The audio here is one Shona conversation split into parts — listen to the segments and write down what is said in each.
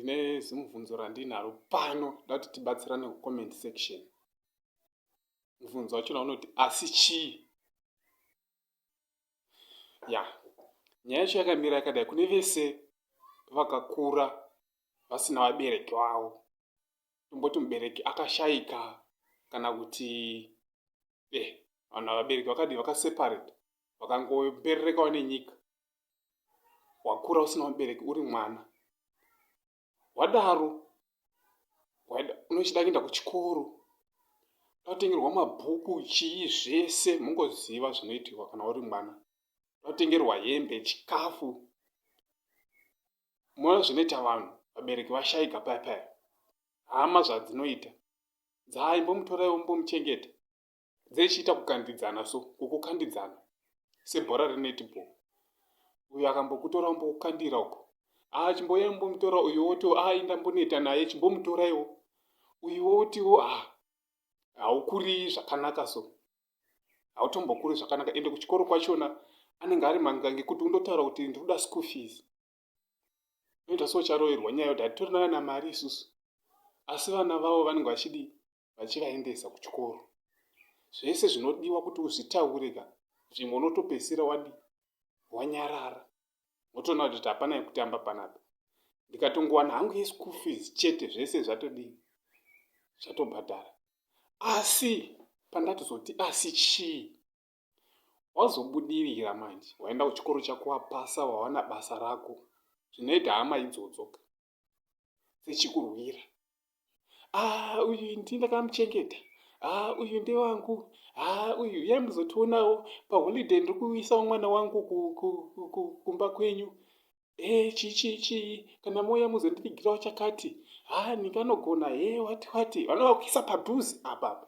Ndine zimubvunzo randinaro pano, ndoda kuti tibatsirane kucomment section. Mubvunzo wachona unoti asi chii? Ya, nyaya yacho yakamira yakadai kune vese vakakura vasina vabereki vavo. Tomboti mubereki akashaika kana kuti eh, vanhu vabereki vakadii vakaseparate vakangombererekawo nenyika. Wakura usina mubereki uri mwana. Wadaro unochida kuenda kuchikoro unotengerwa mabhuku chii zvese mongoziva zvinoitirwa kana uri mwana. Unotengerwa hembe, chikafu. Moona zvinoita vanhu vabereki vashaika paya paya. Hama zvadzinoita. Dzaimbomutoraiwo mumbomuchengeta. Dzechiita kukandidzana so, kukukandidzana sebhora renetball. Uyu akambokutora ombokukandira uko. Ah, chimbouyai mumbomutora uyu woti ah, ndamboneta naye chimbomutoraiwo. Uyu wotiwo ah, haukuri zvakanaka so. Hautombokuri zvakanaka ende kuchikoro kwachona anenge ari manga ngekuti undotaura kuti ndinoda school fees. Unoita seucharoverwa nyaya yekuti hatitorina kana mari isusu. Asi vana vavo vanenge vachidii? Vachivaendesa kuchikoro. Zvese zvinodiwa kuti uzvitaure ka zvimwe unotopedzisira wadii? Wanyarara. Wotoona kuti hapana yekutamba panapa. Ndikatongowana hangu yeschool fees chete zvese zvatodii? Zvatobhadhara. Asi pandatozoti asi chii? Wazobudirira manje waenda kuchikoro chako wapasa wawana basa rako zvinoita hama idzodzo ka dzichikurwira. Ah, uyu ndini ndakamuchengeta. Ah, uyu ndewangu. Ah, uyu uyai muzotionawo paholiday ndiri kuisawo mwana wangu kumba kwenyu. Eh, chii chii chii kana mouya muzondivigirawo chakati. Ah, ndinganogona he wati wati. Vanovakuisa padhuze apa apa.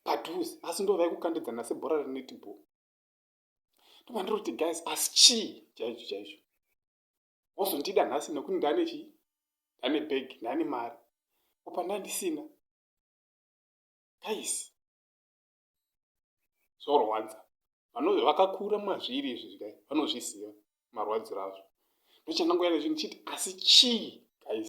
Padhuze asi ndo vaikukandidzana sebhora renetball. Ndobva ndiri guys asi chii chaicho chaicho. Wozondida nhasi nekuti ndane chii? Ndane bag, ndane mari. Opa ndandisina. Guys, zvorwadza. Vakakura mazviri izvi zvikai, vanozviziva marwadziro azvo. Ndochandangouya nazvo ndichiti asi chii?